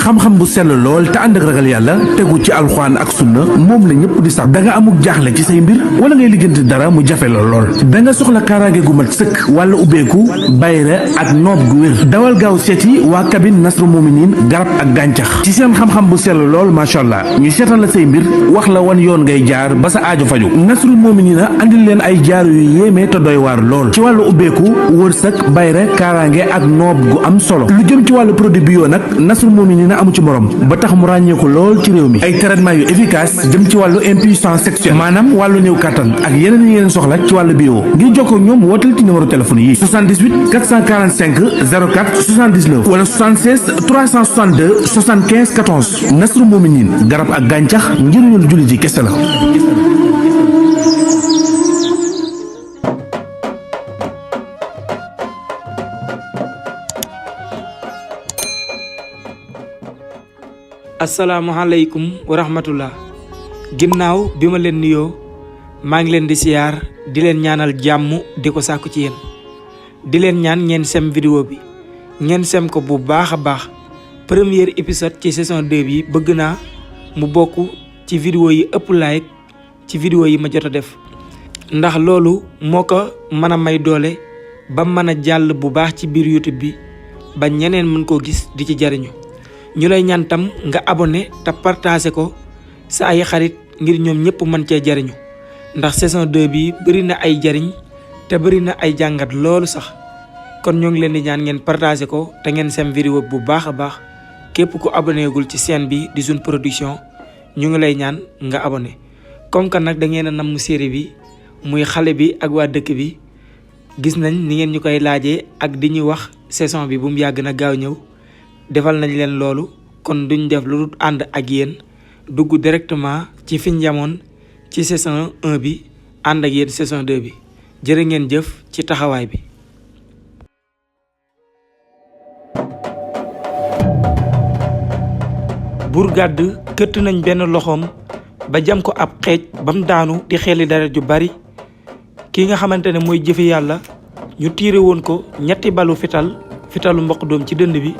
xam-xam bu sell lool te ànd ak ragal yàlla tegu ci alxuraan ak sunna moom la ñëpp di sax da nga amuk jaaxle ci say mbir wala ngay lijjanti dara mu jafe la lool da nga soxla kaaraange gu mat sëkk wala ubbeeku bayre ak noob gu wér dawal gaaw seeti waa cabine Nasrul Muminin garab ak gàncax ci seen xam-xam bu sell lool macha allah ñu seetal la say mbir wax la wan yoon ngay jaar ba sa aajo faju Nasrul Muminina andil leen ay jaaru yu yéeme te doy waar lool ci wàllu ubbeeku wërsëg bayre kaaraange ak noob gu am solo lu jëm ci wàllu produit bio nag Nasrul Muminina amu ci morom ba tax mu ràññeeku lool ci réew mi ay traitement yu efficace jëm ci wàllu impuissance sexuelle maanaam wàllu néew kattan ak yeneen soxla ci wàllu bio ngir jokkoo ak ñoom wootal ci numéro téléphone yi 78 445 04 79 wala 76 362 75 14 Nasrul Muminin garab ak gàncax njëriñul jullit yi kese la. asalaamaaleykum wa rahmatullah ginnaaw bi ma leen nuyoo maa ngi leen di siyaar di leen ñaanal jàmm di ko sàkku ci yéen di leen ñaan ngeen sem vidéo bi ngeen sem ko bu baax a baax premier épisode ci saison 2 bi bëgg naa mu bokk ci vidéo yi ëpp like ci vidéo yi ma jot a def ndax loolu moo ko mën a may doole ba mën a jàll bu baax ci biir YouTube bi ba ñeneen mën koo gis di ci jariñu ñu lay ñaan tam nga abonné te partagé ko sa ay xarit ngir ñoom ñëpp mën cee jariñu ndax saison 2 bi bëri na ay jariñ te bëri na ay jàngat loolu sax kon ñoo ngi leen di ñaan ngeen partagé ko te ngeen sem vidéo bu baax a baax képp ku abonné gul ci chaîne bi di June Production ñu ngi lay ñaan nga abonné comme que nag da ngeen a namm série bi muy xale bi ak waa dëkk bi gis nañ ni ngeen ñu koy laajee ak di ñuy wax saison bi bu mu yàgg na gaaw ñëw defal nañ leen loolu kon duñ def lu dul ànd ak yéen dugg directement ci fiñ jamoon ci saison 1 bi ànd ak yéen saison 2 bi jërë ngeen jëf ci taxawaay bi. Buur Gàdd këtt nañ benn loxoom ba jam ko ab xeej ba mu daanu di xeli deret ju bari ki nga xamante ne mooy jëfi yàlla ñu tiire woon ko ñetti balu fitalu mboq doom ci dënd bi.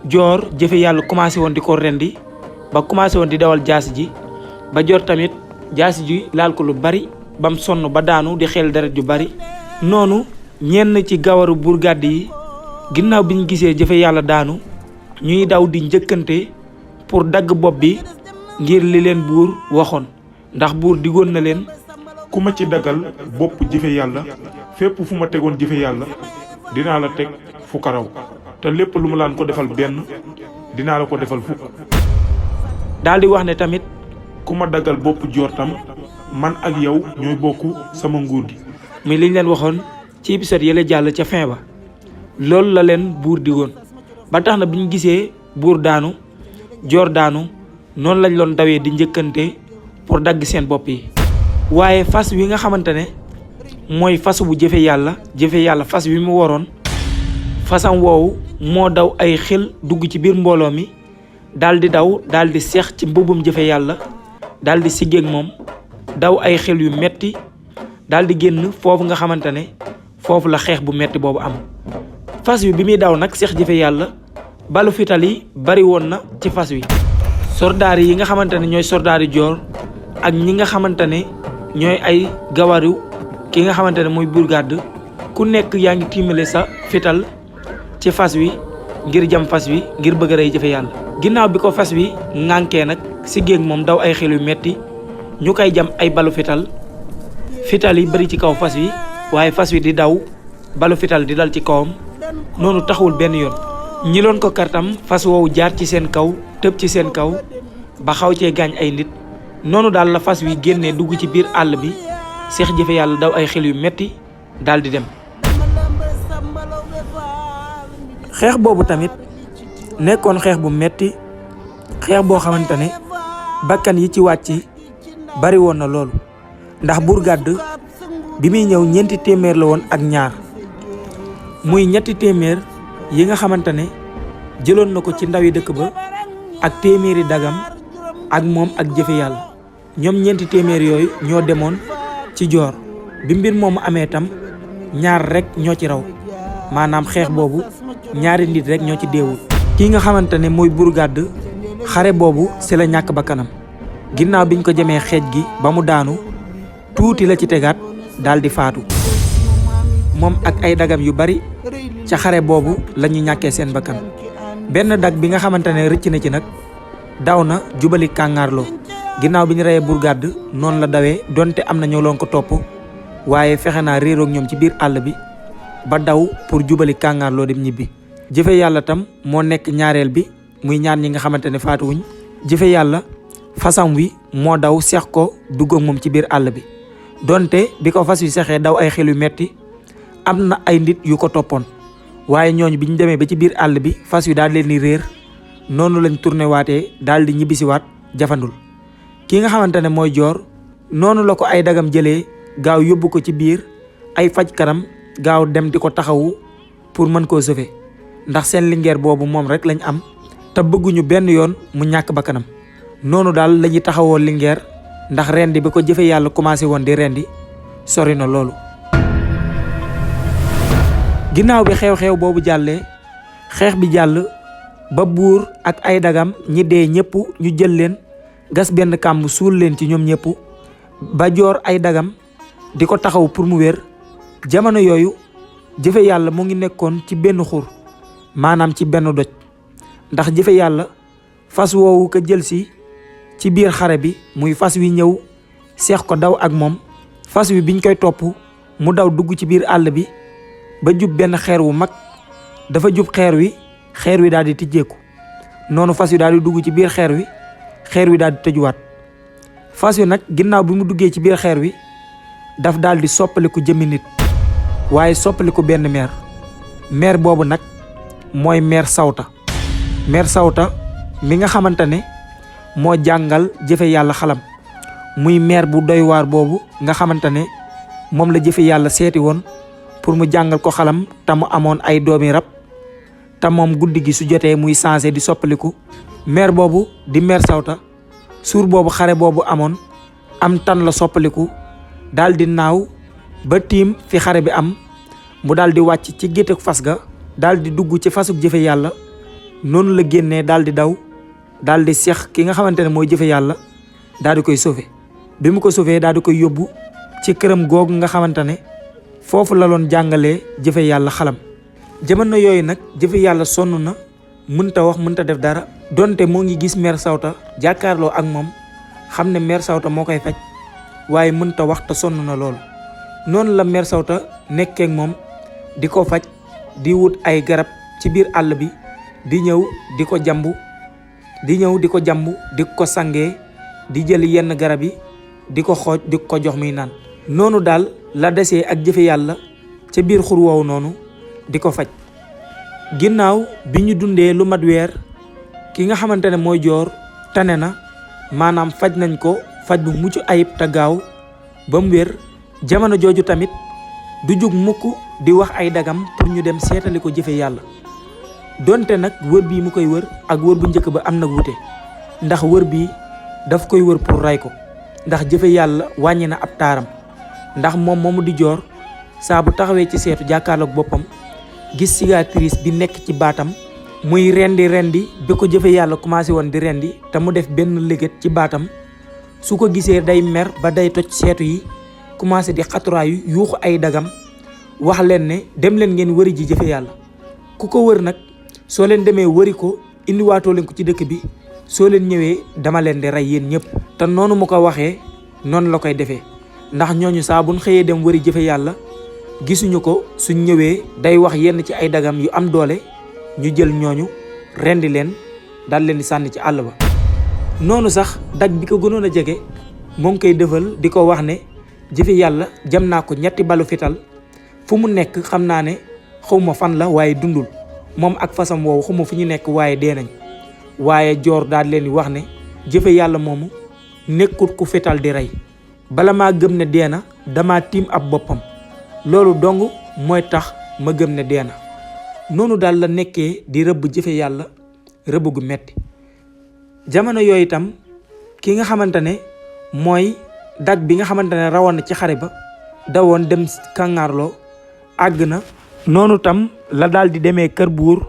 Joor jëfe yàlla commencé woon di ko rendi ba commencé woon di dawal jaasi ji ba Joor tamit jaasi ji laal ko lu bari bam sonn ba daanu di xel deret ju bari noonu ñenn ci gawaru Buur Gàdd yi ginnaaw bi ñu gisee jëfe yàlla daanu ñuy daw di njëkkante pour dagg bopp bi ngir li leen buur waxoon ndax buur digoon na leen ku ma ci daggal bopp jëfe yàlla fépp fu ma tegoon jëfe yàlla dinaa la teg fu ko raw te lépp lu ma laan ko defal benn dinaa la ko defal fukk. daal di wax ne tamit ku ma daggal bopp Joor tam man ak yow ñooy bokk sama nguur gi. muy liñ leen waxoon ci épisode yële jàll ca fin ba loolu la leen buur digoon ba tax na bi ñu gisee buur daanu Joor daanu noonu lañ doon dawee di njëkkante pour dagg seen bopp yi. waaye fas wi nga xamante ne mooy fas bu jëfe yàlla fas wi mu waroon fasam woowu moo daw ay xel dugg ci biir mbooloo mi daal di daw daal di seex ci mbubbum jëfe yàlla daal di siggeeg moom daw ay xel yu metti daal di génn foofu nga xamante ne foofu la xeex bu metti boobu am. fas wi bi muy daw nag seex jëfe yàlla balu fital yi bari woon na ci fas wi. sordaar yi nga xamante ne ñooy sordaari Joor ak ñi nga xamante ne ñooy ay gawaru ki nga xamante ne mooy Buur Gàdd ku nekk yaa ngi tiimale sa fital ci fas wi ngir jam fas wi ngir bëgg a rey jëfe yàlla. ginnaaw bi ko fas wi ŋànkee nag si géeg moom daw ay xel yu metti ñu koy jam ay balu fital yi bari ci kaw fas wi waaye fas wi di daw balu fital di dal ci kawam noonu taxawul benn yoon. ñi loon ko kartam fas woowu jaar ci seen kaw tëb ci seen kaw ba xaw cee gaañ ay nit noonu daal la fas wi génnee dugg ci biir àll bi seex jëfe yàlla daw ay xel yu metti daal di dem. xeex boobu tamit nekkoon xeex bu metti xeex boo xamante ne bakkan yi ci wàcc bari woon na loolu ndax Buur Gàdd bi muy ñëw 4 téeméer la woon ak ñaar muy 2 téeméer yi nga xamante ne jëloon na ko ci ndawi dëkk ba ak téeméeri dagam ak moom ak jëfe yàlla ñoom 4 téeméer yooyu ñoo demoon ci Joor bi mbir moomu amee tam ñaar rek ñoo ci raw maanaam xeex boobu ñaari nit rek ñoo ci deewul kii nga xamante ne mooy Buur Gàdd xare boobu si la ñàkk bakkanam ginnaaw biñ ko jëmee xeej gi ba mu daanu tuuti la ci tegaat daal di faatu moom ak ay dagam yu bari ca xare boobu la ñu ñàkkee seen bakkan benn dag bi nga xamante ne rëcc na ci nag daw na jubali kàngaarloo ginnaaw bi ñu reyee Buur Gàdd noonu la dawee donte am na ñoo loon ko topp waaye fexe naa réeroog ñoom ci biir àll bi ba daw pour jubali kàngaarloo dem ñibbi. jëfe yàlla tam moo nekk ñaareel bi muy ñaar ñi nga xamante ne faatuwuñ jëfe yàlla fasam wi moo daw seex ko dugg ak moom ci biir àll bi donte bi ko fas wi sexee daw ay xel yu metti am na ay nit yu ko toppoon waaye ñooñu bi ñu demee ba ci biir àll bi fas wi daal leen di réer noonu lañ tourné waatee daal di ñibbisiwaat jafandul ki nga xamante ne mooy joor noonu la ko ay dagam jëlee gaaw yóbbu ko ci biir ay faj kanam gaaw dem di ko taxawu pour mën koo sauver ndax seen lingeer boobu moom rek lañ am te bëgguñu benn yoon mu ñàkk bakkanam noonu daal lañuy taxawoo lingeer ndax rendi bi ko jëfe yàlla commencé woon di rendi sori na loolu. ginnaaw bi xew-xew boobu jàllee xeex bi jàll ba buur ak ay dagam ñi dee ñëpp ñu jël leen gas benn kàmb suul leen ci ñoom ñëpp ba joor ay dagam di ko taxaw pour mu wér jamono yooyu jëfe yàlla mu ngi nekkoon ci benn xur maanaam ci benn doj ndax jëfe yàlla fas woowu ko jël si ci biir xare bi muy fas wi ñëw seex ko daw ak moom fas wi biñ koy topp mu daw dugg ci biir àll bi ba jub benn xeer wu mag dafa jub xeer wi daal di tijjeeku noonu fas wi daal di dugg ci biir xeer wi daal di tëjuwaat fas wi nag ginnaaw bi mu duggee ci biir xeer wi daf daal di soppaliku jëmmi nit waaye soppaliku benn meer boobu nag mooy meer sawta mi nga xamante ne moo jàngal jëfe yàlla xalam muy meer bu doy waar boobu nga xamante ne moom la jëfe yàlla seeti woon pour mu jàngal ko xalam te mu amoon ay doomi rab te moom guddi gi su jotee muy changé di soppaliku meer boobu di meer sawta suur boobu xare boobu amoon am tan la soppaliku daal di naaw ba tiim fi xare bi am mu daal di wàcc ci gétteek fas ga daal di dugg ci fasuk jëfe yàlla noonu la génnee daal di daw daal di seex ki nga xamante ne mooy jëfe yàlla daal di koy sauver bi mu ko sauver daal di koy yóbbu ci këram googu nga xamante ne foofu la doon jàngalee jëfe yàlla xalam jamono yooyu nag jëfe yàlla sonn na mënta wax mënta def dara donte moo ngi gis meer sawta jàkkaarloo ak moom xam ne meer sawta moo koy faj waaye mënta wax te sonn na loolu noonu la meer sawta nekkee ak moom di ko faj di wut ay garab ci biir àll bi di ñëw di ko jambu di ko sangee di jël yenn garab yi di ko xooj di ko jox muy naan noonu daal la desee ak jëfe yàlla ca biir xur woowu noonu di ko faj ginnaaw bi ñu dundee lu mat weer ki nga xamante ne mooy joor tane na maanaam faj nañ ko faj bu mucc ayib te gaaw ba mu wér jamono jooju tamit du jóg mukk di wax ay dagam pour ñu dem seetali ko jëfe yàlla donte nag wër bii mu koy wër ak wër bu njëkk ba am na wute ndax wër bii daf koy wër pour ray ko ndax jëfe yàlla wàññi na ab taaram ndax moom moomu di joor saa bu taxawee ci seetu jàkkaarloog boppam gis cicatrice bi nekk ci baatam muy rendi bi ko jëfe yàlla commencé woon di rendi te mu def benn léget ci baatam su ko gisee day mer ba day toj seetu yi commencé di xaturaayu yuuxu ay dagam wax leen ne dem leen ngeen wëri ji jëfe yàlla ku ko wër nag soo leen demee wëri ko indiwaatoo leen ko ci dëkk bi soo leen ñëwee dama leen di rey yéen ñëpp te noonu mu ko waxee noonu la koy defee ndax ñooñu saa buñ xëyee dem wëri jëfe yàlla gisuñu ko suñ ñëwee day wax yenn ci ay dagam yu am doole ñu jël ñooñu rendi leen daal leen di sànni ci àll ba noonu sax dag bi ko gënoon a jege moo ngi koy defal di ko wax ne jëfe yàlla jam naa ko 3 balu fital fu mu nekk xam naa ne xawma fan la waaye dundul moom ak fasam woowu xawma fu ñu nekk waaye dee nañ waaye joor daal leen di wax ne jëfe yàlla moomu nekkut ku fital di rey bala maa gëm ne dee na dama tiim ab boppam loolu dong mooy tax ma gëm ne dee na noonu daal la nekkee di rëbb jëfe yàlla rëbb gu metti jamono yooyu itam ki nga xamante ne mooy dag bi nga xamante ne rawoon na ci xare ba dawoon dem kàngaarloo àgg na noonu tam la daal di demee kër buur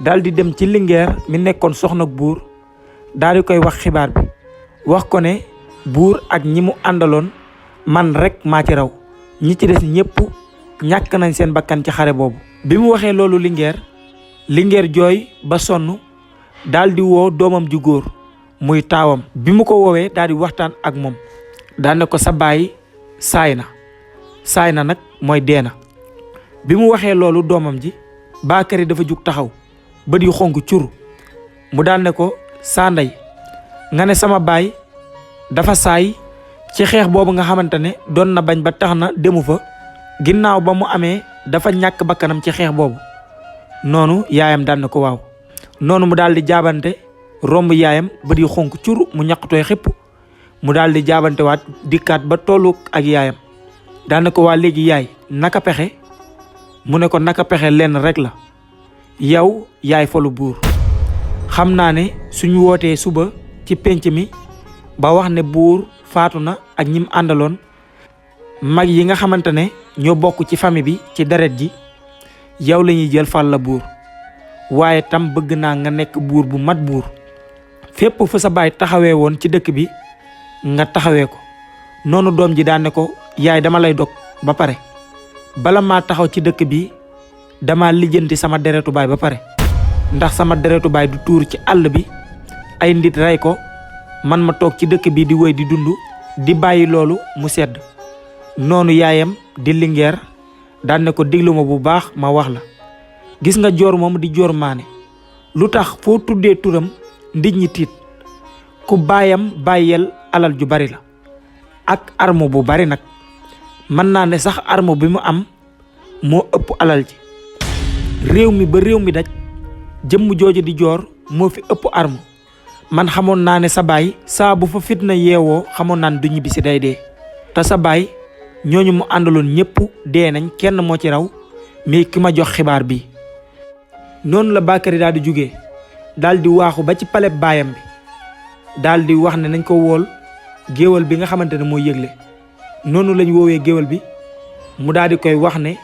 daal di dem ci Linguère mi nekkoon soxna buur daal di koy wax xibaar bi wax ko ne buur ak ñi mu àndaloon man rek maa ci raw ñi ci des ñépp ñàkk nañ seen bakkan ci xare boobu. bi mu waxee loolu Linguère jooy ba sonn daal di woo doomam ju góor muy taawam. bi mu ko woowee daal di waxtaan ak moom daal ne ko sa baay saay na nag mooy dee na. bi mu waxee loolu doomam ji Bakary dafa jug taxaw bët yu xonk cur mu daal ne ko saa ndey nga ne sama baay dafa saay ci xeex boobu nga xamante ne doon na bañ ba tax na demu fa ginnaaw ba mu amee dafa ñàkk bakkanam ci xeex boobu. noonu yaayam daan na ko waaw. noonu mu daal di jaabante romb yaayam bët yu xonk cur mu ñaqtooy xëpp mu daal di jaabante waat dikkaat ba tollu ak yaayam daan na ko waa léegi yaay naka pexe mu ne ko naka pexe lenn rek la yow yaay falu buur. xam naa ne suñu wootee suba ci pénc mi ba wax ne buur faatu na ak ñim àndaloon mag yi nga xamante ne ñoo bokk ci famille bi ci deret ji yow la ñuy jël fal la buur waaye tam bëgg naa nga nekk buur bu mat buur fépp fu sa baay taxawee woon ci dëkk bi nga taxawee ko. noonu doom ji daan ne ko yaay dama lay dog ba pare bala maa taxaw ci dëkk bi dama lijjanti sama deretu baay ba pare ndax sama deretu baay du tuur ci àll bi ay nit rey ko man ma toog ci dëkk bi di wéy di dund di bàyyi loolu mu sedd. noonu yaayam di Linguère daan ne ko déglu ma bu baax ma wax la gis nga joor moom di joor maane lu tax foo tuddee turam nit ñi tiit ku baayam bàyyeel alal ju bari la ak arme bu bari nag mën naa ne sax arme bi mu am moo ëpp alal ji réew mi ba réew mi daj jëmm jooju di joor moo fi ëpp arme man xamoon naa ne sa baay saa bu fa fitna yeewoo xamoon naa ne du ñibbi si day dee te sa baay ñooñu mu àndaloon ñépp dee nañ kenn moo ci raw mais ki ma jox xibaar bi. noonu la Bakary daal di jóge daal di waaxu ba ci palais baayam bi daal di wax ne nañ ko wool géwal bi nga xamante ne mooy yëgle. noonu lañ woowee géwal bi mu daal di koy wax ne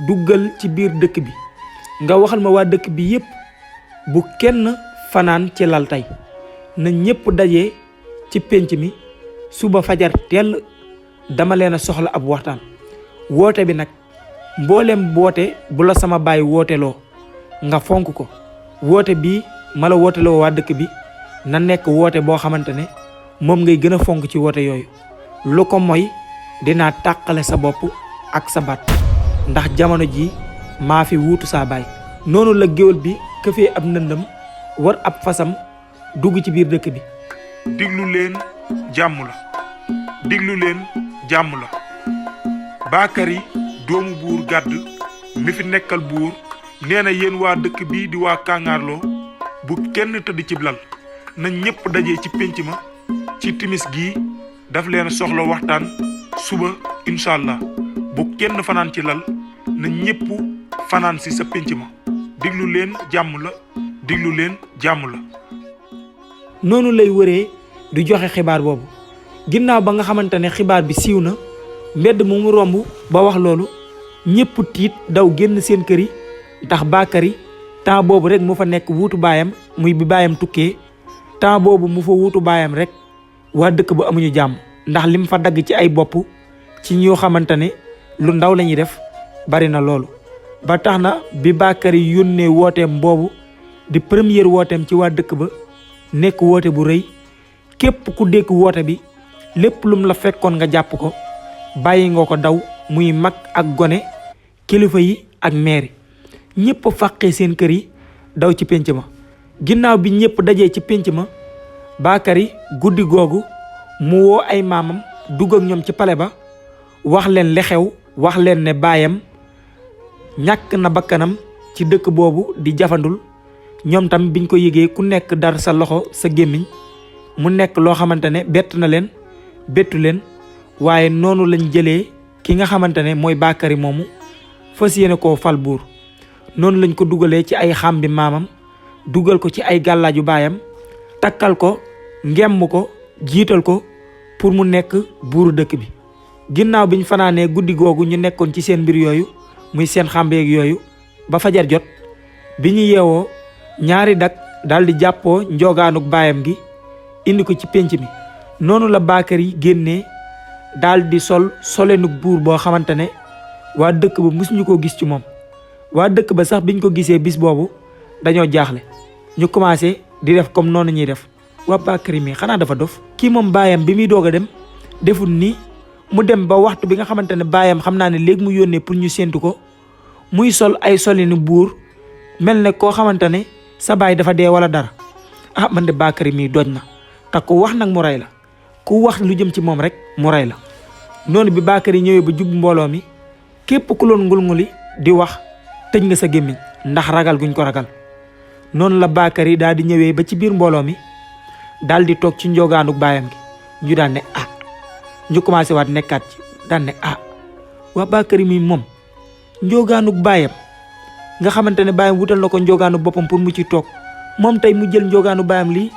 duggal ci biir dëkk bi nga waxal ma waa dëkk bi yépp bu kenn fanaan ci lal tey na ñépp daje ci pénc mi suba fajar teel dama leen a soxla ab waxtaan. woote bi nag mboolem woote bu la sama baay wooteloo nga fonk ko woote bii ma la wooteloo waa dëkk bi na nekk woote boo xamante ne moom ngay gën a fonk ci woote yooyu lu ko mooy dinaa tàqale sa bopp ak sa baat ndax jamono ji maa fi wuutu saa baay. noonu la géwél bi këfee ab ndëndam war ab fasam dugg ci biir dëkk bi. diglu leen jàmm la diglu leen jàmm la Bakary doomu buur gàdd mi fi nekkal buur nee na yéen waa dëkk bii di waa Kàngaarloo bu kenn tëdd ci lal na ñépp daje ci pénc ma ci timis gii daf leen soxla waxtaan suba incha allah bu kenn fanaan ci lal na ñépp fanaan si sa pénc ma diglu leen jàmm la diglu leen jàmm la. noonu lay wëree di joxe xibaar boobu ginnaaw ba nga xamante ne xibaar bi siiw na mbedd mu romb ba wax loolu ñépp tiit daw génn seen kër yi ndax Bakary temps boobu rek mu fa nekk wuutu baayam muy bi baayam tukkee temps boobu mu fa wuutu baayam rek waa dëkk ba amuñu jàmm ndax lim fa dagg ci ay bopp ci ñoo xamante ne lu ndaw lañuy def bari na loolu. ba tax na bi Bakary yónnee wooteem boobu di première wooteem ci waa dëkk ba nekk woote bu rëy képp ku dégg woote bi lépp lum la fekkoon nga jàpp ko bàyyi nga ko daw muy mag ak gone kilifa yi ak maire ñépp fàqee seen kër yi daw ci pénc ma. ginnaaw bi ñépp dajee ci pénc ma Bakary guddi googu mu woo ay maamam dugg ak ñoom ci pale ba wax leen li xew wax leen ne baayam ñàkk na bakkanam ci dëkk boobu di jafandul. ñoom tam biñ ko yëgee ku nekk dar sa loxo sa gémmiñ mu nekk loo xamante ne bett na leen bettu leen waaye noonu lañ jëlee ki nga xamante ne mooy Bakary moomu fas yéene koo fal buur. noonu lañ ko dugalee ci ay xàmbi maamam dugal ko ci ay gàllaaju baayam takkal ko ngemm ko jiital ko pour mu nekk buuru dëkk bi. ginnaaw biñ fanaanee guddi googu ñu nekkoon ci seen mbir yooyu muy seen xàmbeeg yooyu ba fajar jot bi ñu yeewoo ñaari dak daal di jàppoo njoogaanuk baayam gi indi ko ci pénc mi. noonu la Bakary génnee daal di sol solenuk buur boo xamante ne waa dëkk ba mësuñu ko gis ci moom. waa dëkk ba sax biñ ko gisee bis boobu dañoo jaaxle, ñu commencé di def comme noonu ñuy def. waa Bakary mi xanaa dafa dof, kii moom baayam bi muy doog a dem deful ni mu dem ba waxtu bi nga xamante ne baayam xam naa ne léegi mu yónnee pour ñu séntu ko muy sol ay solinu buur mel ne koo xamante ne sa baay dafa dee wala dara. ah man de Bakary mii doj na, te ku wax nag mu rey la, ku wax lu jëm ci moom rek mu rey la. noonu bi Bakary ñëwee ba jub mbooloo mi képp ku loon ngul-nguli di wax tëj nga sa gémmiñ ndax ragal guñ ko ragal. noonu la Bakary daal di ñëwee ba ci biir mbooloo mi daal di toog ci njoogaanuk baayam gi. ñu daan ne ah ñu commencé waat nekkaat ci daan ne ah waa Bakary mi moom njoogaanuk baayam nga xamante ne baayam wutal na ko njoogaanu boppam pour mu ci toog, moom tey mu jël njoogaanu baayam lii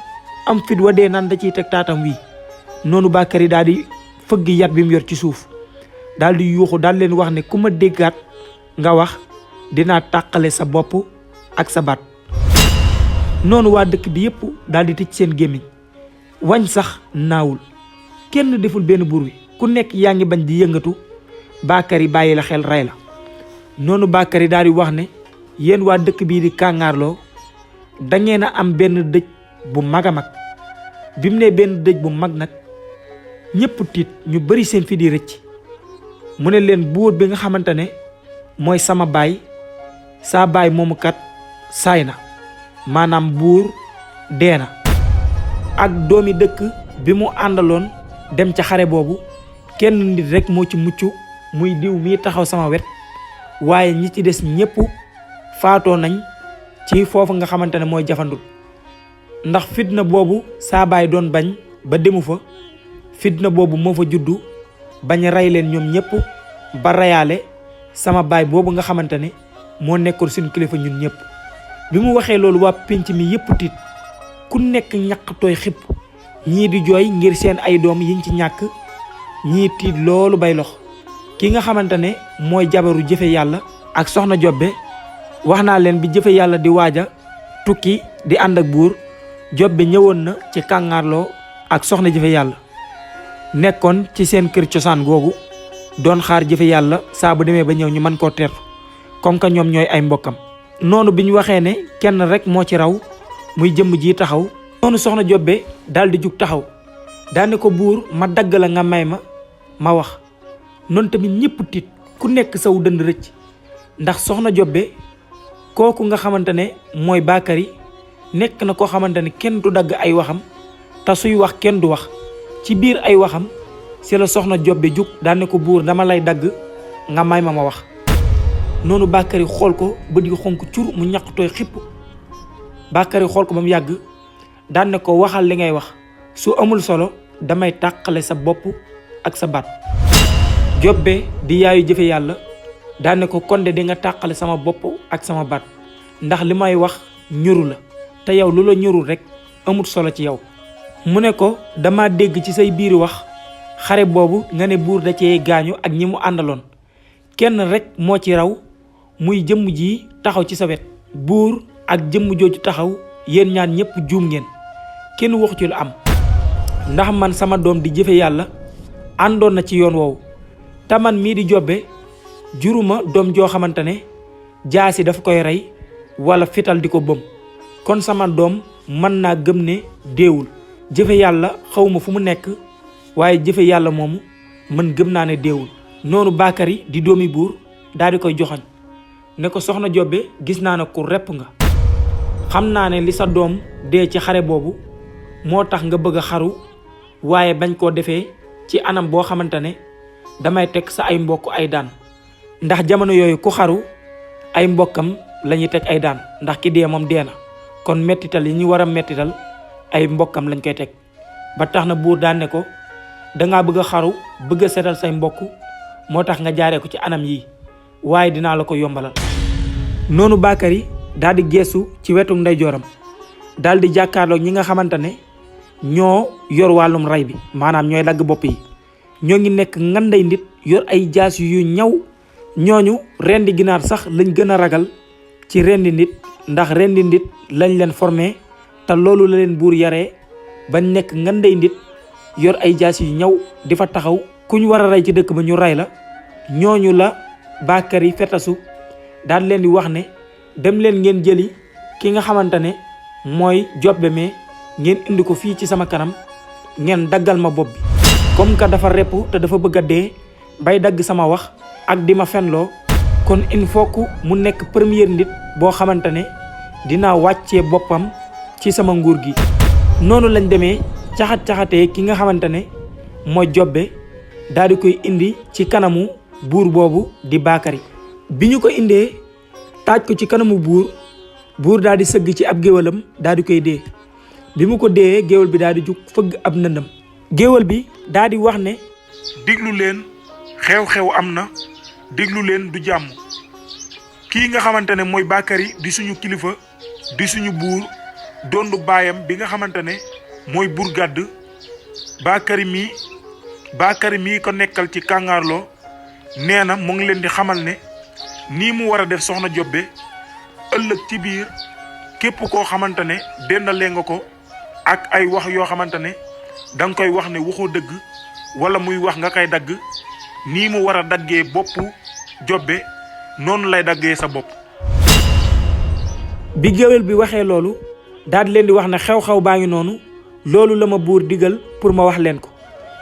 am fit wa dee naan da ciy teg taatam wii. noonu Bakary daal di fëgg yat bi mu yor ci suuf daal di yuuxu daal leen wax ne ku ma déggaat nga wax dinaa tàqale sa bopp ak sa baat. noonu waa dëkk bi yépp daal di tëj seen gémmiñ, wañ sax naawul, kenn deful benn bur wi, ku nekk yaa ngi bañ di yëngatu. Bakary bàyyi la xel rey la. noonu Bakary daal di wax ne yéen waa dëkk bii di kàngaarloo da ngeen a am benn dëj bu mag a mag. bi mu ne benn dëj bu mag nag ñëpp tiit, ñu bari seen fi di rëcc. mu ne leen buur bi nga xamante ne mooy sama baay, saa baay moomu kat saay na, maanaam buur dee na. ak doomi dëkk bi mu àndaloon dem ca xare boobu kenn nit rek moo ci mucc, muy diw mii taxaw sama wet, waaye ñi ci des ñëpp faatoo nañ ci foofu nga xamante ne mooy jafandul. ndax fitna boobu saa baay doon bañ ba demu fa, fitna boobu moo fa juddu bañ rey leen ñoom ñëpp ba reyaale sama baay boobu nga xamante ne moo nekkoon suñu kilifa ñun ñëpp. bi mu waxee loolu waa pénc mi yëpp tiit, ku nekk ñaq tooy xipp, ñii di jooy ngir seen ay doom yiñ ci ñàkk, ñii tiit loolu bay lox. ki nga xamante ne mooy jabaru jëfe yàlla ak soxna Jobbe, wax naa leen bi jëfe yàlla di waaja tukki di ànd ak buur, Jobbe ñëwoon na ci kàngaarloo ak soxna jëfe yàlla, nekkoon ci seen kër cosaan googu doon xaar jëfe yàlla saa bu demee ba ñëw ñu mën koo teertu comme que ñoom ñooy ay mbokkam. noonu bi ñu waxee ne kenn rek moo ci raw muy jëmm ji taxaw, noonu soxna Jobbe daal di jug taxaw daane ko buur ma dagg la nga may ma wax. noonu tamit ñëpp tiit, ku nekk saw dënd rëcc, ndax soxna Jobbe kooku nga xamante ne mooy Bakary nekk na koo xamante ne kenn du dagg ay waxam, te suy wax kenn du wax. ci biir ay waxam si la soxna Jobbe jug daane ko buur dama lay dagg nga may ma wax. noonu Bakary xool ko bët yu xonk cur, mu ñaq tooy xipp. Bakary xool ko ba mu yàgg daan ne ko waxal li ngay wax, su amul solo damay tàqale sa bopp ak sa baat. Jobbe di yaayu jëfe yàlla daan ne ko kon de di nga tàqale sama bopp ak sama baat, ndax li may wax ñuru la, te yow lu la ñurul rek amul solo ci yow. mu ne ko dama dégg ci say biir wax xare boobu nga ne buur da cee gaañu ak ñi mu àndaloon, kenn rek moo ci raw muy jëmm ji taxaw ci sa wet. buur ak jëmm jooju taxaw yéen ñaan ñëpp juum ngeen, kenn waxu ci lu am, ndax man sama doom di jëfe yàlla àndoon na ci yoon woowu, te man mii di Jobbe juruma doom joo xamante ne jaasi dafa koy rey wala fital di ko bëm, kon sama doom mën naa gëm ne deewul. jëfe yàlla xawma fu mu nekk, waaye jëfe yàlla moomu man gëm naa ne deewul. noonu Bakary di doomi buur daal di koy joxoñ ne ko soxna Jobbe gis naa ne ku repp nga, xam naa ne li sa doom dee ci xare boobu moo tax nga bëgg a xaru, waaye bañ koo defee ci anam boo xamante ne damay teg sa ay mbokk ay daan, ndax jamono yooyu ku xaru ay mbokkam lañuy teg ay daan, ndax ki dee moom dee na, kon mettital yi ñu war a mettital ay mbokkam lañ koy teg. ba tax na buur daan ne ko dangaa bëgg a xaru, bëgg a setal say mbokk, moo tax nga jaaree ko ci anam yi, waaye dinaa la ko yombalal. noonu Bakary daal di geesu ci wetu ndeyjooram daal di jàkkaarloog ñi nga xamante ne ñoo yor wàllum rey bi, maanaam ñooy dagg bopp yi. ñoo ngi nekk nganday nit yor ay jaas yu ñaw, ñooñu rendi ginaar sax lañ gën a ragal ci rendi nit ndax rendi ndit lañ leen formé te loolu la leen buur yaree bañ nekk ngandey ndit yor ay jaas yu ñaw di fa taxaw ku ñu war a rey ci dëkk ba ñu rey la. ñooñu la Bakary fetasu daal leen di wax ne dem leen ngeen jëli ki nga xamante ne mooy Jobbe mais ngeen indi ko fii ci sama kanam ngeen daggal ma bopp bi comme que dafa repp te dafa bëgg a dee bay dagg sama wax ak di ma fenloo kon il faut que mu nekk première nit boo xamante ne dinaa wàccee boppam ci sama nguur gi. noonu lañ demee caxat-caxatee ki nga xamante ne mooy Jobbe daal di koy indi ci kanamu buur boobu di Bakary. bi ñu ko indee taaj ko ci kanamu buur daal di sëgg ci ab géwalam daal di koy dee bi mu ko dee géwal bi daal di jug fëgg ab ndëndam géwal bi daal di wax ne diglu leen xew-xew am na diglu leen du jàmm kii nga xamante ne mooy Bakary di suñu kilifa di suñu buur dondu baayam bi nga xamante ne mooy buur gàdd Bakary mii ko nekkal ci kàngaarloo nee na mu ngi leen di xamal ne nii mu war a def soxna Jobbe ëllëg ci biir képp koo xamante ne dendalee nga ko ak ay wax yoo xamante ne danga koy wax ne waxoo dëgg wala muy wax nga koy dagg nii mu war a daggee boppu Jobbe noonu lay daggee sa bopp. bi géwél bi waxee loolu daal di leen di wax ne xew-xew baa ngi noonu loolu la ma buur digal pour ma wax leen ko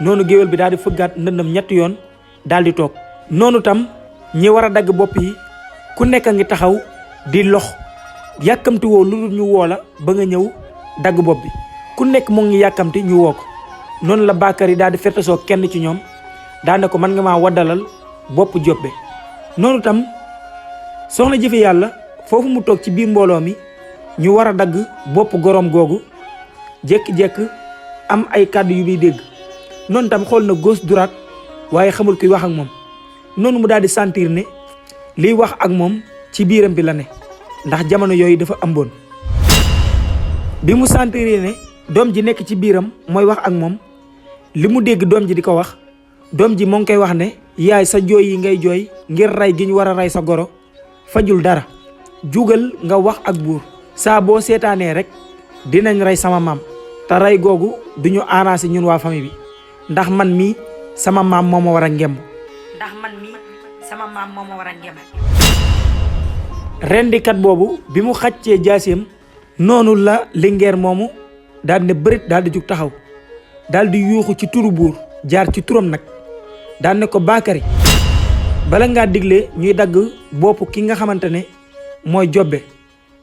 noonu géwél bi daal di fëggaat ndëndam ñetti yoon daal di toog. noonu tam ñi war a dagg bopp yi ku nekk a ngi taxaw di lox yàkkamti woo lu dul ñu woo la ba nga ñëw dagg bopp bi ku nekk mu ngi yàkkamti ñu woo ko noonu la Bakary daal di fertasoo kenn ci ñoom daal ne ko mën nga maa waddalal bopp Jobbe. noonu tam soxna Jëfe Yàlla foofu mu toog ci biir mbooloo mi ñu war a dagg bopp gorom googu jékki-jékki am ay kàddu yu muy dégg noonu tam xool na gauche droite waaye xamul kuy wax ak moom noonu mu daal di sentir ne liy wax ak moom ci biiram bi la ne ndax jamono yooyu dafa ëmboon. bi mu sentir ne doom ji nekk ci biiram mooy wax ak moom li mu dégg doom ji di ko wax doom ji moo ngi koy wax ne yaay sa jooy yi ngay jooy ngir rey gi ñu war a rey sa goro fajul dara jugal nga wax ak buur saa boo seetaanee rek dinañ rey sama maam te rey googu du ñu arrangé ñun waa famille bi ndax man mii sama maam moo ma war a ngemb. rendikat boobu bi mu xàccee jaaseem noonu la lingeer moomu daal ne bërit daal di jug taxaw daal di yuuxu ci turu buur jaar ci turam nag daal ne ko Bakary bala ngaa digle ñuy dagg bopp ki nga xamante ne mooy Jobbe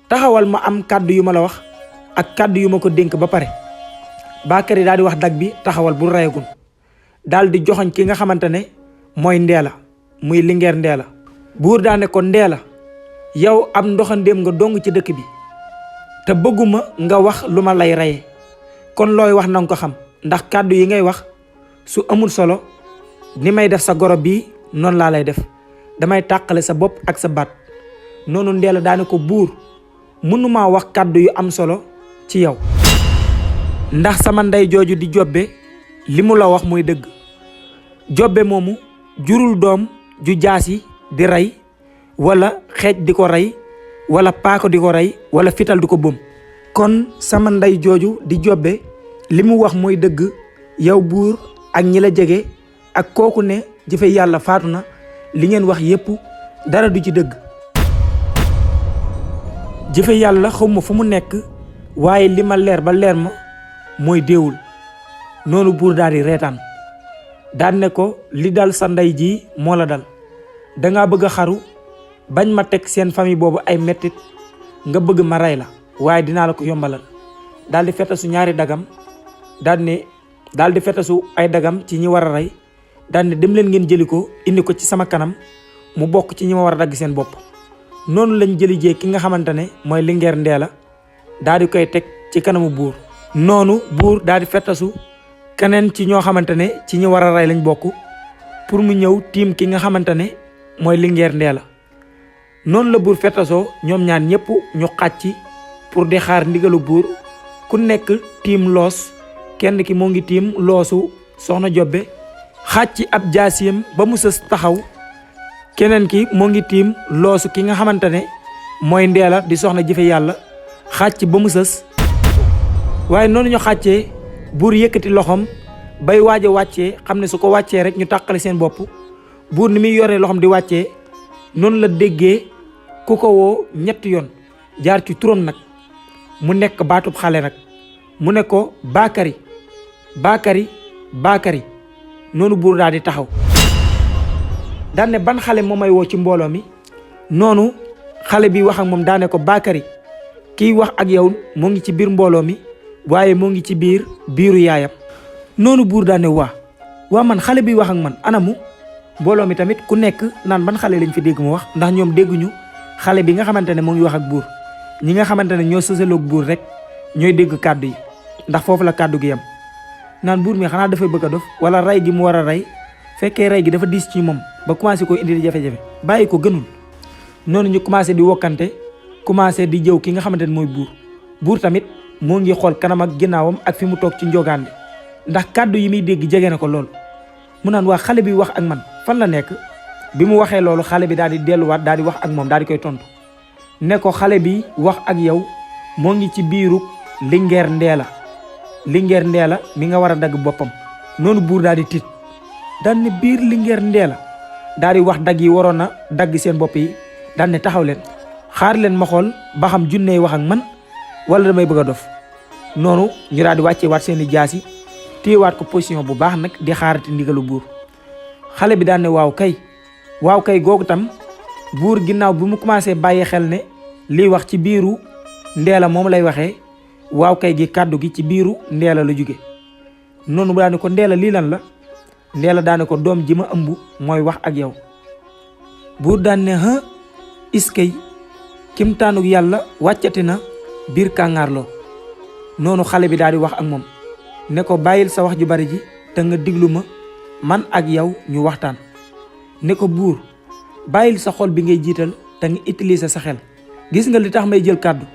taxawal ma am kàddu yu ma la wax ak kàddu yu ma ko dénk ba pare. Bakary daal di wax dag bi taxawal bu rayagul daal di joxoñ ki nga xamante ne mooy Ndeela muy lingeer Ndeela buur daa ne ko Ndeela yow ab ndoxandéem nga dong ci dëkk bi te bëgguma nga wax lu ma lay reyee kon looy wax nanga ko xam ndax kàddu yi ngay wax su amul solo ni may def sa goro bii noonu laa lay def damay tàqale sa bopp ak sa baat. noonu Ndeela daa ne ko buur mënumaa wax kàddu yu am solo ci yow ndax sama ndey jooju di Jobbe li mu la wax mooy dëgg Jobbe moomu jurul doom ju jaasi di rey wala xeej di ko rey wala paako di ko rey wala fital di ko bëm kon sama ndey jooju di Jobbe li mu wax mooy dëgg yow buur ak ñi la jege ak kooku ne Jëfe Yàlla faatu na li ngeen wax yépp dara du ci dëgg. Jëfe Yàlla xawma fu mu nekk waaye li ma leer ba leer ma mooy déewul noonu buur daal di reetaan daan ne ko li dal sa ndey ji moo la dal dangaa bëgg a xaru bañ ma teg seen famille boobu ay mettit nga bëgg ma rey la waaye dinaa la ko yombalal daal di fetasu ñaari dagam daal di fetasu ay dagam ci ñi war a rey daal ne dem leen ngeen jëli ko indi ko ci sama kanam mu bokk ci ñi ma war a dagg seen bopp. noonu lañ jëli jee ki nga xamante ne mooy lingeer Ndeela daal di koy teg ci kanamu buur noonu buur daal di fetasu keneen ci ñoo xamante ne ci ñi war a rey lañ bokk pour mu ñëw tiim ki nga xamante ne mooy lingeer Ndeela noonu la buur fetasoo ñoom ñaan ñëpp ñu xàcc pour di xaar ndigalu buur ku nekk tiim loos kenn ki moo ngi tiim loosu soxna Jobbe xàcc ab jaasiyam ba mu sës taxaw keneen ki moo ngi tiim loosu ki nga xamante ne mooy Ndeela di soxna jëfe yàlla xàcc ba mu sës waaye noonu ñu xàccee buur yëkkati loxoom bay waaj a wàccee xam ne su ko wàccee rek ñu tàqale seen bopp buur ni muy yoree loxoom di wàccee noonu la déggee ku ko woo ñetti yoon jaar ci turam nag mu nekk baatub xale nag mu ne ko Bakary Bakary Bakary noonu buur daal di taxaw daan ne ban xale moo may woo ci mbooloo mi noonu xale bi wax ak moom daane ko Bakary kiy wax ak yow moo ngi ci biir mbooloo mi waaye moo ngi ci biiru yaayam noonu buur daane waa man xale bi wax ak man anamu mbooloo mi tamit ku nekk naan ban xale lañ fi dégg mu wax ndax ñoom dégguñu xale bi nga xamante ne moo ngi wax ak buur ñi nga xamante ne ñoo sësaloog buur rek ñooy dégg kàddu yi ndax foofu la kàddu gi yam naan buur mi xanaa dafay bëgg a dof wala rey gi mu war a rey fekkee rey gi dafa diis ci moom ba commencé ko indi di jafe-jafe bàyyi ko gënul noonu ñu commencé di wokkante commencé di jëw ki nga xamante ne mooy buur tamit moo ngi xool kanam ak ginnaawam ak fi mu toog ci njogaan bi ndax kàddu yi muy dégg jege na ko loolu mu naan waa xale bi wax ak man fan la nekk bi mu waxee loolu xale bi daal di delluwaat daal di wax ak moom daal di koy tontu ne ko xale bi wax ak yow moo ngi ci biiru Linguère Ndeela mi nga war a dagg boppam noonu buur daal di tiit daan ne biir Linguère Ndeela daal di wax dagg yi waroon na dagg seen bopp yi daan ne taxaw leen xaar leen ma xool ba xam junney wax ak man wala damay bëgg a dof noonu ñu daal di wàccee waat seeni jaas yi téyewaat ko position bu baax nag di xaarati ndigalu buur xale bi daan ne waaw kay googu tam buur ginnaaw bi mu commencé bàyyi xel ne liy wax ci biiru Ndeela moom lay waxee waaw kay gi kàddu gi ci biiru Ndeela la jóge noonu bu daane ko Ndeela lii lan la Ndeela daane ko doom ji ma ëmb mooy wax ak yow buur daan ne iskay kimtaanug yàlla wàccati na biir kàngaarloo noonu xale bi daal di wax ak moom ne ko bàyyil sa wax ju bari ji te nga diglu ma man ak yow ñu waxtaan ne ko buur bàyyil sa xol bi ngay jiital te nga utiliser sa xel gis nga li tax may jël kàddu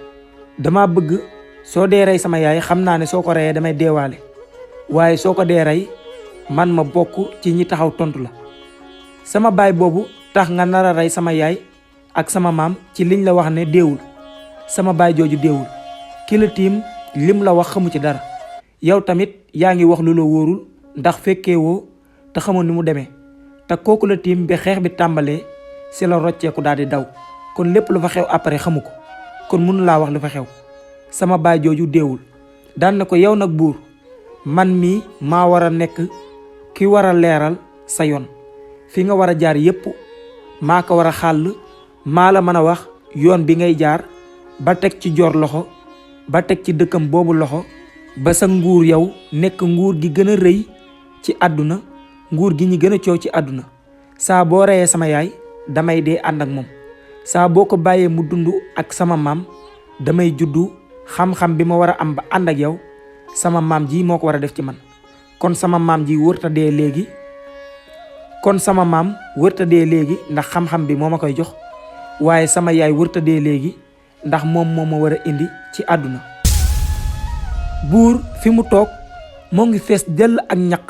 dama bëgg soo dee rey sama yaay xam naa ne soo ko reyee damay deewaale waaye soo ko dee rey man ma bokk ci ñi taxaw tontu la sama baay boobu tax nga nar a rey sama yaay ak sama maam ci liñ la wax ne deewul sama baay jooju deewul ki la tiim lim la wax xamu ci dara yow tamit yaa ngi wax lu la wóorul ndax fekkee woo te xamoon ni mu demee te kooku la tiim bi xeex bi tàmbalee si la rocceeku daal di daw kon lépp lu fa xew après xamu ko kon mënu laa wax lu fa xew sama baay jooju deewul daan na ko yow nag buur man mii maa war a nekk ki war a leeral sa yoon fi nga war a jaar yépp maa ko war a xàll maa la mën a wax yoon bi ngay jaar ba teg ci joor loxo ba teg ci dëkkam boobu loxo ba sa nguur yow nekk nguur gi gën a rëy ci àdduna nguur gi ñi gën a coow ci àdduna saa boo reyee sama yaay damay dee ànd ak moom saa boo ko bàyyee mu dund ak sama maam damay juddu xam-xam bi ma war a am ba ànd ak yow sama maam ji moo ko war a def ci man kon sama maam ji wërta dee léegi ndax xam-xam bi moo ma koy jox waaye sama yaay wërta dee léegi ndax moom moo ma war a indi ci àdduna buur fi mu toog moo ngi fees dell ak ñaq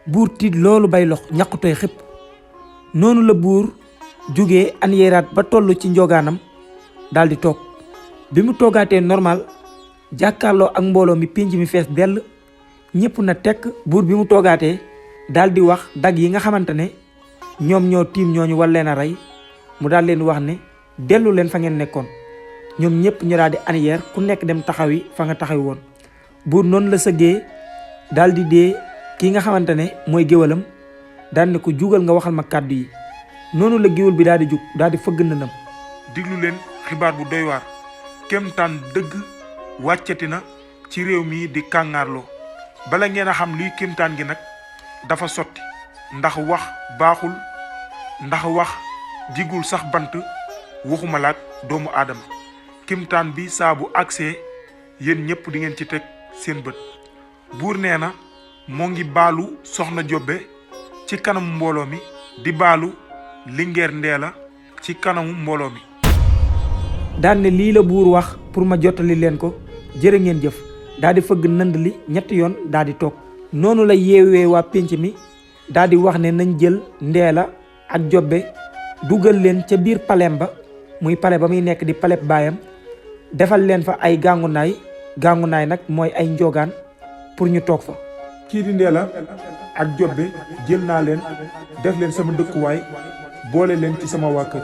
buur tiit loolu bay lox ñaq tooy xëpp noonu la buur jógee an yéeraat ba toll ci njogaanam daal di toog bi mu toogaatee normal jàkkaarloo ak mbooloo mi pénc mi fees dell ñëpp na tekk buur bi mu toogaatee daal di wax dag yi nga xamante ne ñoom ñoo tiim ñooñu war leen a rey mu daal leen wax ne dellu leen fa ngeen nekkoon ñoom ñëpp ñu daal di aniyeer ku nekk dem taxawi fa nga taxawi woon buur noonu la sëggee daal di dee kii nga xamante ne mooy géwalam daal ne ko jugal nga waxal ma kàddu yi noonu la géwal bi daal di jug daal di fëgg ndëndam diglu leen xibaar bu doy waar kemtaan dëgg wàccati na ci réew mi di kàngaarloo bala ngeen a xam luy kemtaan gi nag dafa sotti ndax wax baaxul ndax wax jigul sax bant waxuma laak doomu aadama kemtaan bi saa bu agsee yéen ñëpp di ngeen ci teg seen bët buur nee na moo ngi baalu soxna Jobbe ci kanamu mbooloo mi di baalu Linguère Ndeela ci kanamu mbooloo mi daan ne lii la buur wax pour ma jottali leen ko jërë ngeen jëf daal di fëgg nënd li ñetti yoon daal di toog noonu la yeewee waa pénc mi daal di wax ne nañ jël Ndeela ak Jobbe dugal leen ca biir palem ba muy pale ba muy nekk di paleb baayam defal leen fa ay gàngunaay nag mooy ay njogaan pour ñu toog fa. kii di Ndeela ak Jobbe jël naa leen def leen sama dëkkuwaay boole leen ci sama waa kër.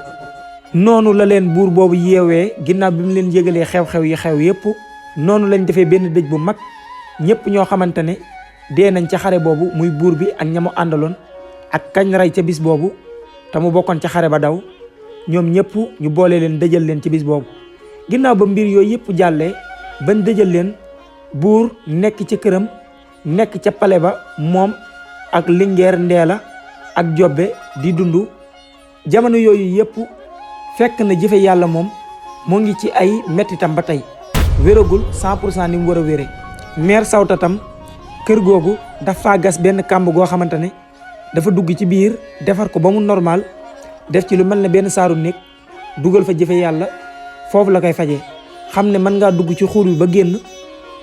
noonu la leen buur boobu yeewee ginnaaw bi mu leen yëgalee xew-xew yi xew yépp noonu lañ defee benn dëj bu mag ñëpp ñoo xamante ne dee nañ ca xare boobu muy buur bi ak ñamu àndaloon ak kañ rey ca bis boobu te mu bokkoon ca xare ba daw ñoom ñëpp ñu boole leen dëjal leen ci bis boobu. ginnaaw ba mbir yooyu yëpp jàllee bañ dëjal leen buur nekk ca këram nekk ca pale ba moom ak Linguère Ndeela ak Jobbe di dund jamono yooyu yëpp fekk na jëfe yàlla moom mu ngi ci ay mettitam ba tey wéragul 100% ni mu war a wére. meer Sawta tam kër googu dafa gas benn kàmb goo xamante ne dafa dugg ci biir defar ko ba mu normal def ci lu mel ne benn saaru néeg dugal fa jëfe yàlla foofu la koy fajee xam ne mën ngaa dugg ci xuur bi ba génn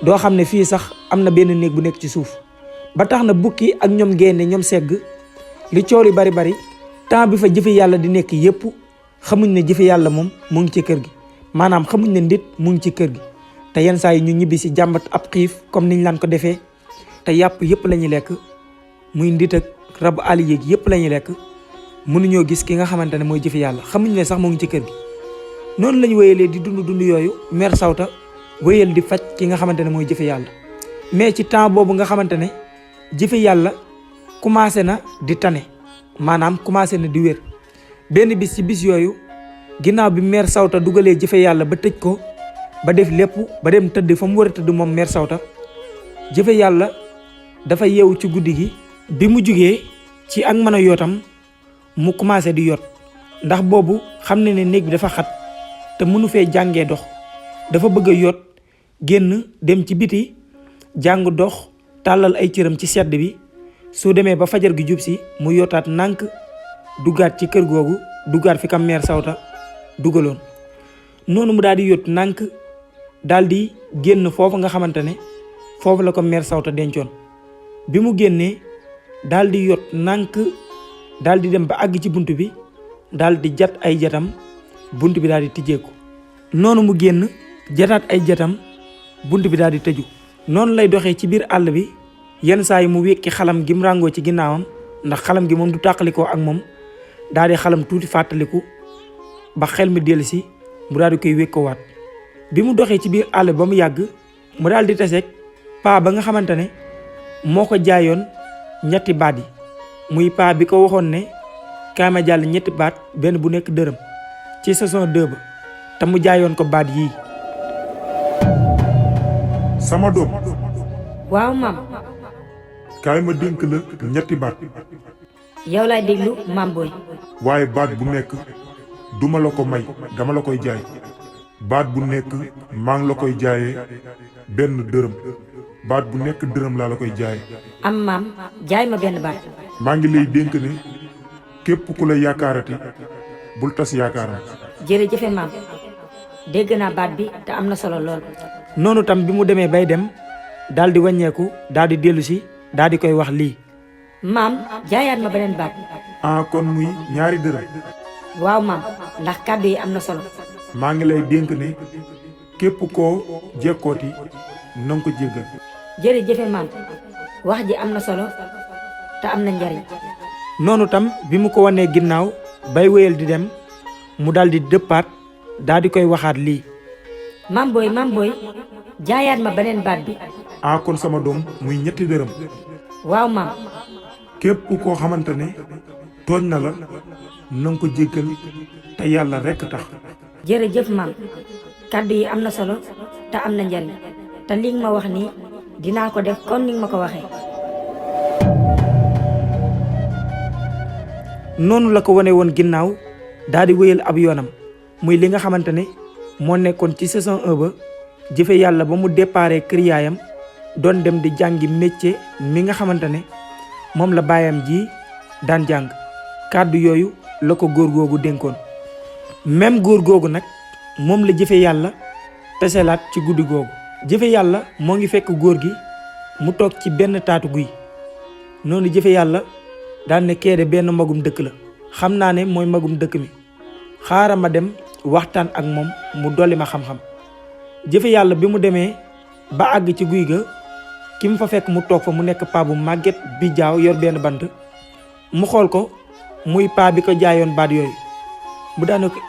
doo xam ne fii sax am na benn néeg bu nekk ci suuf. ba tax na bukki ak ñoom gaynde ñoom segg li coow li bari temps bi fa jëfe yàlla di nekk yépp xamuñ ne jëfe yàlla moom mu ngi ci kër gi maanaam xamuñ ne ndit mu ngi ci kër gi te yenn saa yi ñu ñibbi si jàmbat ab xiif comme niñ laan ko defee te yàpp yëpp la ñuy lekk muy ndit ak rabu àll yéeg yëpp la ñuy lekk mënuñoo gis ki nga xamante ne mooy jëfe yàlla xamuñ ne sax mu ngi ci kër gi. noonu lañ wéyalee di dund yooyu meer Sawta wéyal di faj ki nga xamante ne mooy jëfe yàlla mais ci temps boobu nga xamante ne jëfe yàlla commencé na di tane maanaam commencé na di wér benn bis ci bis yooyu ginnaaw bi meer Sawta dugalee jëfe yàlla ba tëj ko ba def lépp ba dem tëdd fa mu war a tëdd moom meer Sawta jëfe yàlla dafa yeewu ci guddi gi bi mu jugee ci ak mën a yootam mu commencé di yot ndax boobu xam ne néeg bi dafa xat te mënu fee jàngee dox dafa bëgg a yot génn dem ci biti jàng dox tàllal ay cëram ci sedd bi su demee ba fajar gi jub si mu yotaat nànk duggaat ci kër googu duggaat fi kam meer Sawta dugaloon noonu mu daal di yot nànk daal di génn foofu nga xamante ne foofu la ko meer Sawta dencoon bi mu génnee daal di yot nànk daal di dem ba àgg ci bunt bi daal di jat ay jatam bunt bi daal di tijjeeku noonu mu génn jataat ay jatam bunt bi daal di tëju noonu lay doxee ci biir àll bi yenn saa yi mu wékki xalam gi mu ràngoo ci ginnaawam ndax xalam gi moom du tàqalikoo ak moom daal di xalam tuuti fàttaliku ba xel mi dellu si mu daal di koy wékkoowaat bi mu doxee ci biir àll ba mu yàgg mu daal di taseeg paa ba nga xamante ne moo ko jaayoon ñetti baat yi muy paa bi ko waxoon ne kaay ma jàll ñetti baat benn bu nekk dërëm ci saison 2 ba te mu jaayoon ko baat yii. sama doom waaw maam kaay ma dénk la ñetti baat yow laay déglu maam booy. waaye baat bu nekk duma la ko may dama la koy jaay baat bu nekk maa ngi la koy jaayee benn dërëm baat bu nekk dërëm laa la koy jaayee. am maam jaay ma benn baat. maa ngi lay dénk ne képp ku la yaakaarati bul tas yaakaaram. jërëjëfe maam dégg naa baat bi te am na solo lool. noonu tam bi mu demee bay dem daal di wàññeeku daal di dellu si daal di koy wax lii. maam jaayaat ma beneen baat. ah kon muy ñaari dërëm. waaw maam ndax kàddu yi am na solo. maa ngi lay dénk ne képp koo jekkooti na nga ko jéggal. jërëjëfe maam wax ji am na solo te am na njariñ. noonu tam bi mu ko wanee ginnaaw bay wéyal di dem mu daal di dëppaat daal di koy waxaat lii. maam booy jaayaat ma beneen baat bi. ah kon sama doom muy ñetti dërëm. waaw maam. képp koo xamante ne tooñ na la na nga ko jéggal te yàlla rekk tax. jërëjëf maam kàddu yi am na solo te am na njariñ te li nga ma wax nii dinaa ko def kon ni nga ma ko waxee. noonu la ko wane woon ginnaaw daal di wéyal ab yoonam muy li nga xamante ne moo nekkoon ci saison 1 ba jëfe yàlla ba mu déparé kër yaayam doon dem di jàngi métier mi nga xamante ne moom la baayam ji daan jàng kàddu yooyu la ko góor googu dénkoon. même góor googu nag moom la jëfe yàlla teselaat ci guddi googu. jëfe yàlla moo ngi fekk góor gi mu toog ci benn taatu guy noonu jëfe yàlla daan ne keede benn magum dëkk la xam naa ne mooy magum dëkk mi xaaral ma dem waxtaan ak moom mu dolli ma xam-xam. jëfe yàlla bi mu demee ba àgg ci guy ga ki mu fa fekk mu toog fa mu nekk paa bu màgget bi jaaw yor benn bant mu xool ko muy paa bi ko jaayoon baat yooyu mu daane ko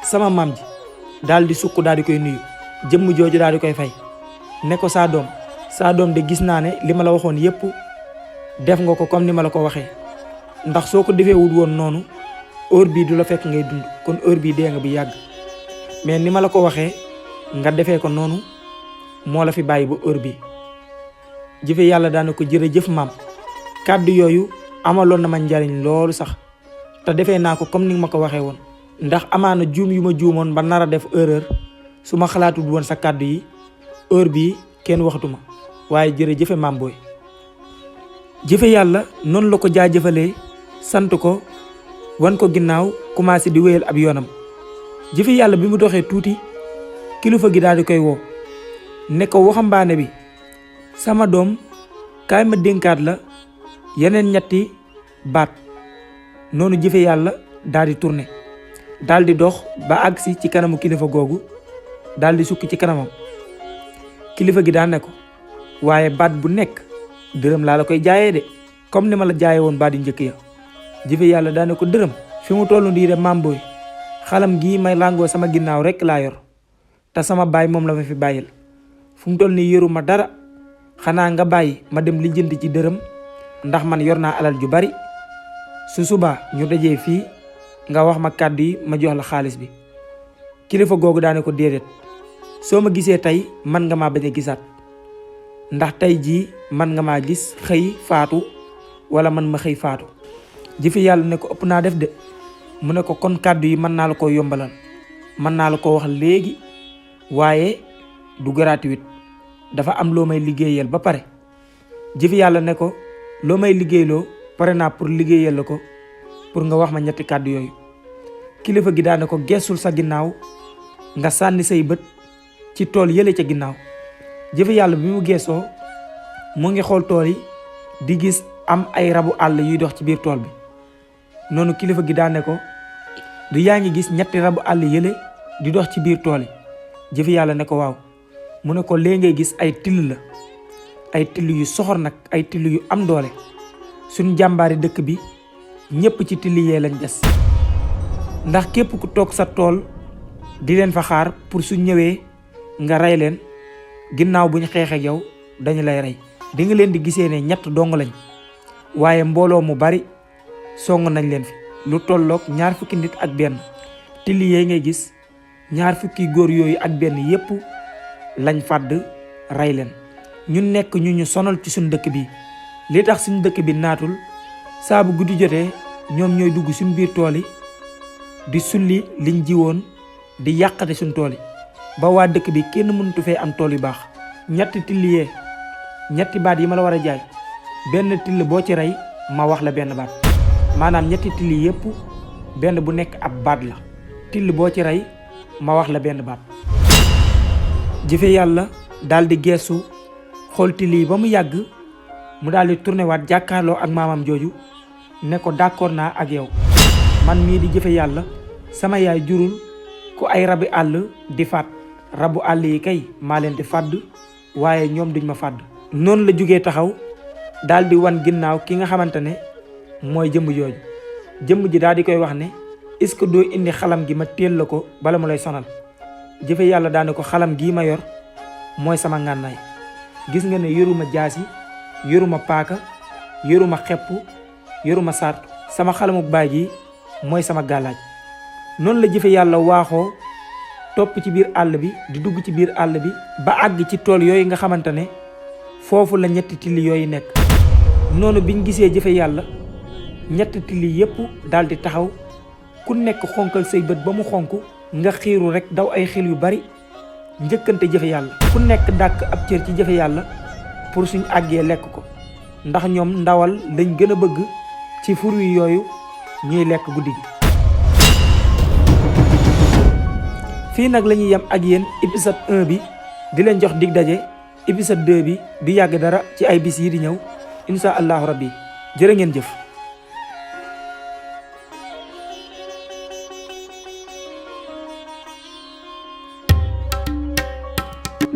sama maam ji daal di sukk daal di koy nuyu jëmm jooju daal di koy fay ne ko saa doom de gis naa ne li ma la waxoon yépp def nga ko comme ni ma la ko waxee ndax soo ko defee wut woon noonu heure bii du la fekk ngay dund kon heure bii dee nga bu yàgg mais ni ma la ko waxee nga defee ko noonu moo la fi bàyyi ba heure bii. jëfe yàlla daana ko jërëjëf maam kàddu yooyu amaloon na ma njariñ loolu sax te defee naa ko comme ni ma ko waxee woon ndax amaana juum yu ma juumoon ba nar a def erreur su ma xalaatul woon sa kàddu yi heure bii kenn waxatuma waaye jërëjëfe maam booy. jëfe yàlla noonu la ko jaajëfalee sant ko wan ko ginnaaw commencé di wéyal ab yoonam. jëfe yàlla bi mu doxee tuuti kilifa gi daal di koy woo ne ko waxambaane bi sama doom kaay ma dénkaat la yeneen ñetti baat. noonu jëfe yàlla daal di tourné daal di dox ba agsi ci kanamu kilifa googu daal di sukki ci kanamam. kilifa gi daan ne ko waaye baat bu nekk dërëm laa la koy jaayee de comme ni ma la jaayee woon baat yu njëkk ya. jëfe yàlla daan ne ko dërëm fi mu toll nii de maam booy xalam gii may làngoo sama ginnaaw rek laa yor te sama baay moom la ma fi bàyyil fu mu toll nii yoruma dara xanaa nga bàyyi ma dem lijjanti ci dërëm ndax man yor naa alal ju bari su subaa ñu dajee fii nga wax ma kàddu yi ma jox la xaalis bi. kilifa googu daane ko déedéet soo ma gisee tey man nga maa bañ a gisaat ndax tey jii man nga maa gis xëy faatu wala man ma xëy faatu. jëfe yàlla ne ko ëpp naa def de mu ne ko kon kàddu yi mën naa la ko yombalal mën naa la ko wax léegi waaye du gratuit dafa am loo may liggéeyal ba pare. jëfe yàlla ne ko loo may liggéeyloo pare naa pour liggéeyal la ko pour nga wax ma ñetti kàddu yooyu. kilifa gi daane ko geesul sa ginnaaw nga sànni say bët ci tool yële ca ginnaaw. jëfe yàlla bi mu geesoo mu ngi xool tool yi di gis am ay rabu àll yuy dox ci biir tool bi. noonu kilifa gi daane ko du yaa ngi gis ñetti rabu àll yële di dox ci biir tool yi. jëfe yàlla ne ko waaw mu ne ko lee ngay gis ay till la ay till yu soxor nag ay till yu am doole suñ jàmbaari dëkk bi ñépp ci till yee lañ des ndax képp ku toog sa tool di leen fa xaar pour su ñëwee nga rey leen ginnaaw buñ xeexee yow dañu lay rey. di nga leen di gisee ne ñett dong lañ waaye mbooloo mu bari song nañ leen fi lu tolloog 20 fukki nit ak benn. till yee ngay gis 20 fukki góor yooyu ak benn yépp lañ fàdd rey leen. ñun nekk ñu sonal ci suñ dëkk bi li tax suñ dëkk bi naatul saa bu guddi jotee ñoom ñooy dugg suñ biir tool yi di sulli liñ jiwoon di yàqate suñ tool yi ba waa dëkk bi kenn mënutu fee am tool yu baax. ñetti till yee ñetti baat yi ma la war a jaay benn till boo ci rey ma wax la benn baat maanaam ñetti till yépp benn bu nekk ab baat la. till boo ci rey ma wax la benn baat. jëfe yàlla daal di geesu xool till yi ba mu yàgg mu daal di tourné waat jàkkaarloo ak maamam jooju ne ko d'accord naa ak yow man mii di jëfe yàlla sama yaay jurul ku ay rabi àll di faat rabu àll yi kay maa leen di fàdd waaye ñoom duñ ma fàdd. noonu la jógee taxaw daal di wan ginnaaw ki nga xamante ne mooy jëmm jooju. jëmm ji daal di koy wax ne est-ce que doo indi xalam gi ma téel la ko bala mu lay sonal. jëfe yàlla daane ko xalam gii ma yor mooy sama ngànnaay gis nga ne yoruma jaasi yoruma paaka yoruma xepp yoruma sartu sama xalamuk baay gi mooy sama gàllaaj. noonu la jëfe yàlla waaxoo topp ci biir àll bi di dugg ci biir àll bi ba àgg ci tool yooyu nga xamante ne foofu la ñetti till yooyu nekk. noonu biñ gisee jëfe yàlla ñetti till yépp daal di taxaw ku nekk xonkal say bët ba mu xonk nga xiiru rek daw ay xel yu bari njëkkante jëfe yàlla ku nekk dàkk ab cër ci jëfe yàlla pour suñ àggee lekk ko ndax ñoom ndawal lañ gën a bëgg ci fruit yooyu ñuy lekk guddi gi. fii nag la ñuy yem ak yéen épisode 1 bi di leen jox dig daje épisode 2 bi du yàgg dara ci ay bis yi di ñëw insha allahu rabbi jërë ngeen jëf.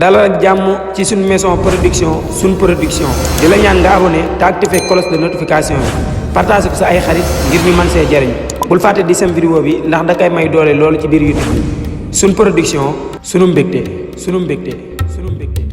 dalal ak jàmm ci suñ maison production suñ production di la ñaan nga abonné te activé cloche de notification bi partage ko sa ay xarit ngir ñu mën see jariñ bul fàtte di sem vidéo bi ndax da koy may doole loolu ci biir YouTube suñ production sunu mbégte sunu mbégte sunu mbégte